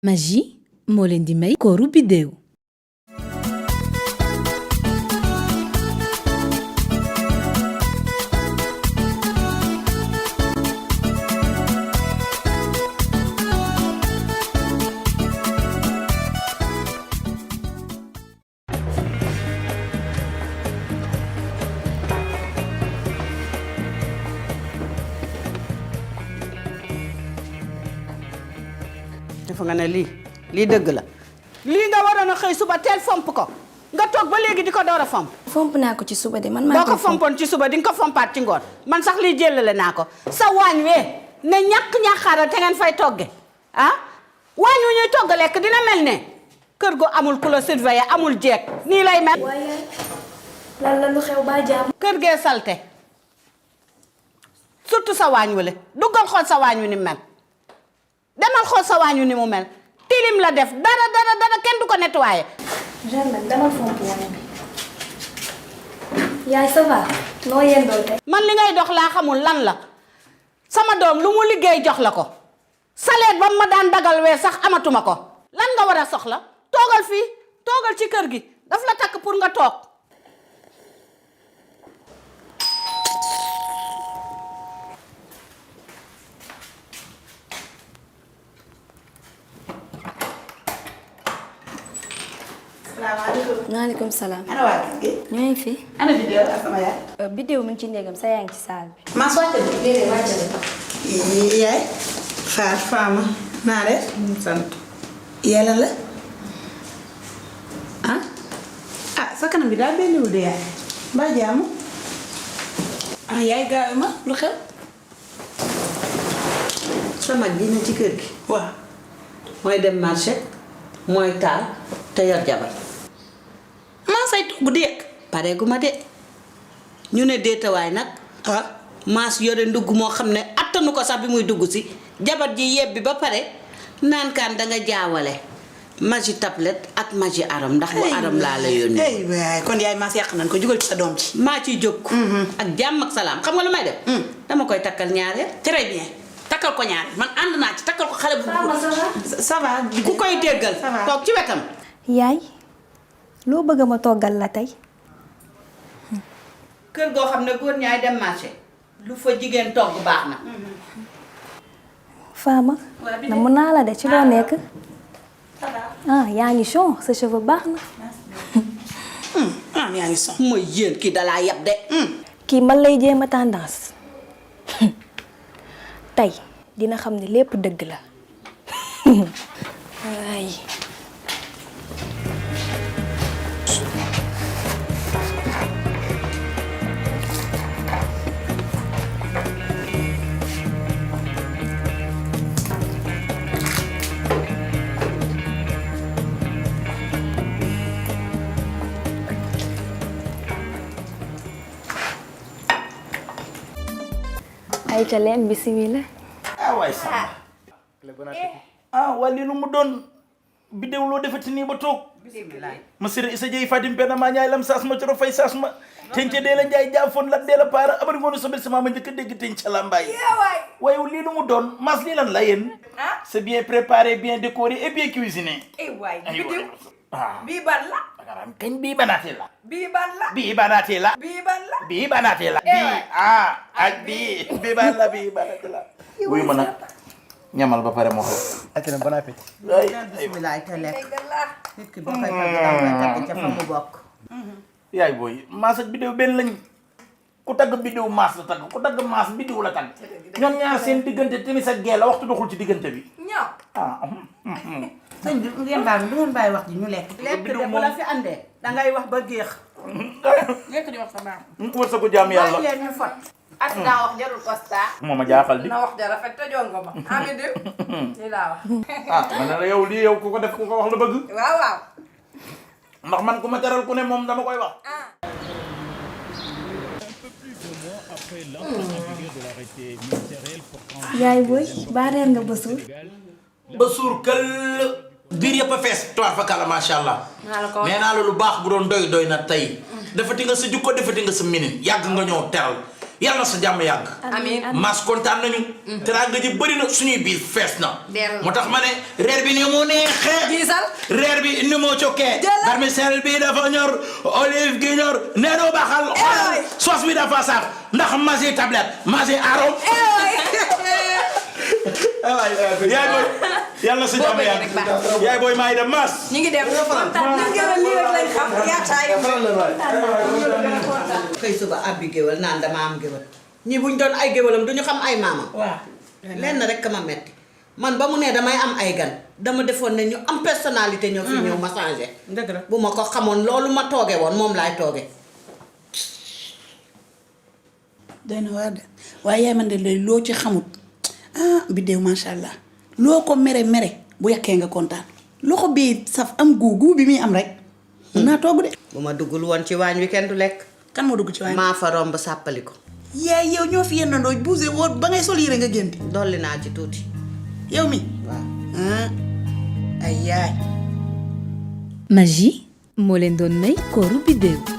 Magie moo leen di may kooru biddéew. dafa nga ne lii dëgg la lii nga waroon a xëy suba teel fomp ko nga toog ba léegi di ko door a fomp. fomp naa ko ci suba de man maa boo ko fompoon ci suba di nga ko fompaat ci ngoon man sax lii jëlale naa ko sa waañ wee ne ñàkk-ñàkkaaral te ngeen fay togge waañ wu ñuy togg lekk dina mel ne kër gu amul ku la surveiller amul jeeg nii lay mel. waaye lan la lu xew ba jàmm. kër gee salte surtout sa waañ wale duggal xool sa waañ wi ni mel demal xool sa waañ wi ni mu mel tilim la def dara kenn du ko nettoyé. Jeanne dama fomp waañ bi. yaay ça va noo yendoo tey. man li ngay dox laa xamul lan la sama doom lu mu liggéey jox la ko salaire ba ma daan dagal weer sax amatuma ko lan nga war a soxla toogal fii toogal ci kër gi daf la takk pour nga toog. maaleykum salaam. ana waa kër gi. ñu ngi fi. ana vidéo ak sama yaay. bidéo mu ngi ci néegam sa yaa ngi ci saal bi. maa wàcce bi. déedéet wàcce bi. yaay. Faar Fama. naa def. sant. yàlla la. sa kanam bi daal benniwul de yaay. mbaa jàmm. yaay gaaw ma lu xew. sa mag ji ne ci kër gi. waaw. mooy dem marché mooy taal te yor jabar. maa say togg di yekk. pareegu ma de ñu ne déetawaay nag maas yore ndugg moo xam ne attanu ko sax bi muy dugg si jabar ji yebbi ba pare naan kaan danga jaawale Magie tablette ak Magie aram ndax bu aram laa la yónni. ay waay kon yaay maas yàq nañ ko jugal ci sa doom ci. maa ciy jóg ak jàmm ak salaam xam nga lu may def dama koy takkal ñaareel. très bien takkal ko ñaar man ànd naa ci takkal ko xale bu. ça va ku koy déggal toog ci wetam. yaay loo bëgg ma toggal la tey. kër goo xam ne góor ñaay dem marché lu fa jigéen togg baax na. Fama. na mun naa la de ci loo nekk. yaa ngi son sa cheveux baax na. yaa ngi son. mooy yéen kii dalaa yab de. kii man lay jéem a tendance. tey dina xam ne lépp dëgg la. waay. ay ca leen bismillah. waay sama wali lu mu doon bidéew loo defati nii ba toog ma sira isa jeey fatim benn maa ñaay lam saas ma coro fay saas ma tenca dee la njaay jaafoon la dee la paara abari ngoonu sobel sama ma njëkk a dégg tenca la mbaay waaye lii lu mu doon mas lii lan la yéen c'est bien préparé bien décoré et bien cuisiné bidéew bii ban la. dagaram kañ bii banaatee la bii ban la. bii banaatee la bii ban la. bii banaatee la bii ak bii ban la bii banaatee la wuyu ma nag ñamal ba pare moo xam. ak bon appétit. bisimilah te lekk nit ki boo koy tagg danga koy tagg ca fa mu bokk. yaay booy maas ak bidéew benn lañ ku tagg bidéew maas la tagg ku tagg maas bidéew la tagg ñoom ñaar seen diggante timis ak gee la waxtu doxul ci diggante bi. ñëw. sëñ bi ngeen bàyyi wax ji ñu lekk. lekk de bu la fi andee dangay wax ba géex. nekk di wax sa baax. wërsëgu jaam yàlla. bàyyi leen ñu fot. ak daa wax jarul kosta. moo ma jaaxal di. na wax ja rafet te jongo ma. amiin de. lii laa wax. ma ne la yow lii yow ku ko def ku ko wax la bëgg. waaw waaw. ndax man ku ma teral ku ne moom dama koy wax. yaay booy baa reer nga ba suur. ba suur kël biir yëpp a fees toir fa kala macha allah. nee naa la lu baax bu doon doy na tey. defati nga sa jukko defati nga sa minin yàgg nga ñëw teral yàlla na sa jàmm yàgg. amiin Mass kontaan nañu. teraanga ji bëri na suñuy biir fees na. Dellu. moo tax ma ne reer bi ni mu neexee. Gisal. reer bi ni mu cokkee. Jëlal. vermicelle bi dafa ñor olive gi ñor nee doo baaxal. xoolal sauce bi dafa saaf ndax masi tablette masi arôme. yaay booy yàlla na sa jàmm yàgg. yaay booy maa ngi dem Mass. ñu ngi dem kontaan nañu gën a lii rek lañ xam yaataay. xëy suba abbi géwal naan dama am géwal ñi buñ doon ay géwalam duñu xam ay maamam. waaw. lenn rek ma metti man ba mu ne damay am ay gan dama defoon ne ñu am personnalité ñoo fi ñëw ma changé. dëgg la. bu ma ko xamoon loolu ma tooge woon moom laay tooge. doy na waar de waaye yaay man de loo ci xamut Bidew macha allah loo ko mere bu yàkkee nga kontaan loxo bii saf am guu bi muy am rek. mën naa togg de. bu ma duggul woon ci waañ wi kenn du lekk. kan moo dugg ci waaye. maa fa romb sàppali ko. yaay yow ñoo fi yendandoo bousee woo ba ngay sol yére nga génn. dolli naa ci tuuti. yow mi waaw. ay yaay. Magie moo leen doon may kooru Bidew.